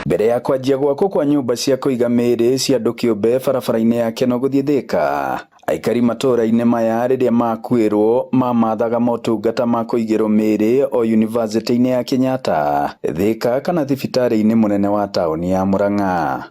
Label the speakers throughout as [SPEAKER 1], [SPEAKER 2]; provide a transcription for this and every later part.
[SPEAKER 1] Mbere ya kwanjia gwakwo kwa nyũmba cia kũiga mĩĩrĩ cia andũ kĩũmbe barabara-inĩ ya Kenol gũthiĩ Thika, aikari matũũra-inĩ maya rĩrĩa makuĩrwo mamathaga motungata ma kũigĩrwo mĩĩrĩ o yunivasĩtĩ-inĩ ya Kenyatta, Thika kana thibitarĩ-inĩ mũnene wa taũni ya Murang'a.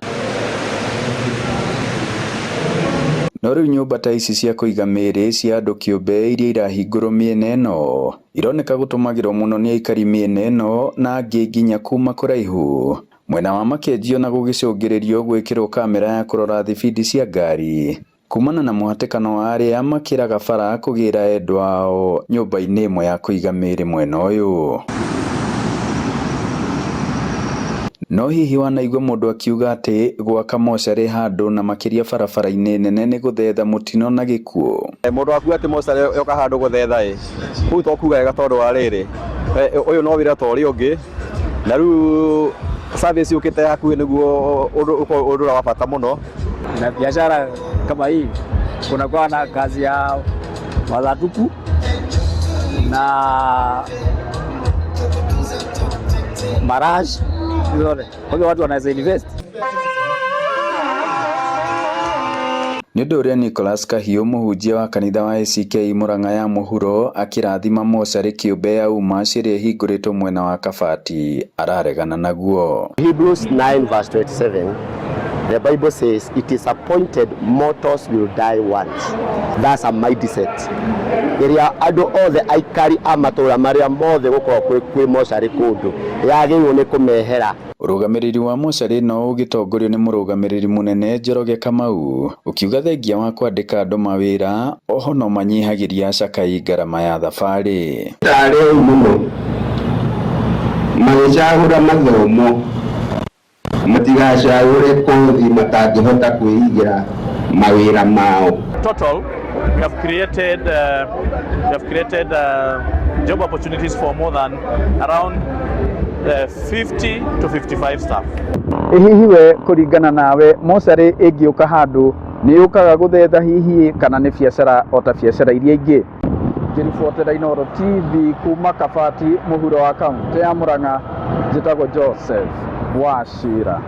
[SPEAKER 1] No rĩu nyũmba ta ici cia kũiga mĩĩrĩ cia andũ kĩũmbe iria irahingũrwo mĩena ĩno ironeka gũtũmagĩrwo mũno nĩ aikari mĩena ĩno na angĩ nginya kuma kũraihu. Mwena wa Makenji ona gũgĩcũngĩrĩrio gwĩkĩrwo kamera ya kũrora thibindi cia ngari kumana na mũhatĩkano wa arĩa makĩraga bara kũgĩra endwa ao nyũmba-inĩ ĩmwe ya kũiga mĩĩrĩ mwena ũyũ. No hihi wanaigua mũndũ akiuga atĩ gwaka mocarĩ handũ na makĩria barabara-inĩ nene nĩ gũthetha mũtino na gĩkuũ?
[SPEAKER 2] Mũndũ akuga atĩ mocarĩ yoka handũ gũthetha ĩ, kũu to kuga wega tondũ wa rĩrĩ, ũyũ no wĩra ta ũrĩa ũngĩ, na rĩu service yũkĩte hakuhĩ nĩguo ũndũ ũkorwo ũndũ ũrĩa wa bata mũno.
[SPEAKER 3] Na biashara kama hii kunakuwa na kazi ya masanduku na marash zote. Kwa hivyo watu wanaweza invest.
[SPEAKER 1] Nĩ ũndũ ũrĩa Nicholas Kahiũ mũhunjia wa kanitha wa ACK Murang'a ya mũhuro akĩrathima mocarĩ kĩũmbe ya Umash ĩrĩa ĩhingũrĩtwo mwena wa Kabati araregana naguo.
[SPEAKER 4] Hebrews 9 verse 27, the Bible says, "It is appointed mortals will die once." That's a mindset. Ĩrĩa andũ othe aikari a matũũra marĩa mothe gũkorwo kwĩ mocarĩ kũndũ yagĩrĩirwo nĩ kũmehera.
[SPEAKER 1] Ũrũgamĩrĩri wa mocarĩ ĩno ũgĩtongorio nĩ mũrũgamĩrĩri mũnene Njoroge Kamau ũkiuga thengia wa kwandĩka andũ mawĩra oho no manyihagĩria acakai ngarama ya thabarĩ.
[SPEAKER 5] Tarĩ mũno magĩcagũra mathomo matigacagũre kothi matangĩhota kwĩigĩra mawĩra mao.
[SPEAKER 6] Total, we have created job opportunities for more than around 50 to 55 staff.
[SPEAKER 7] Ĩ hihi we kũringana nawe mocarĩ ĩngĩũka handũ nĩ yũkaga gũthetha hihi kana nĩ biacara o ta biacara iria ingĩ? Ngĩribotera Inooro TV kuma Kabati mũhuro wa kaũntĩ ya Murang'a, njĩtagwo Joseph Wachira.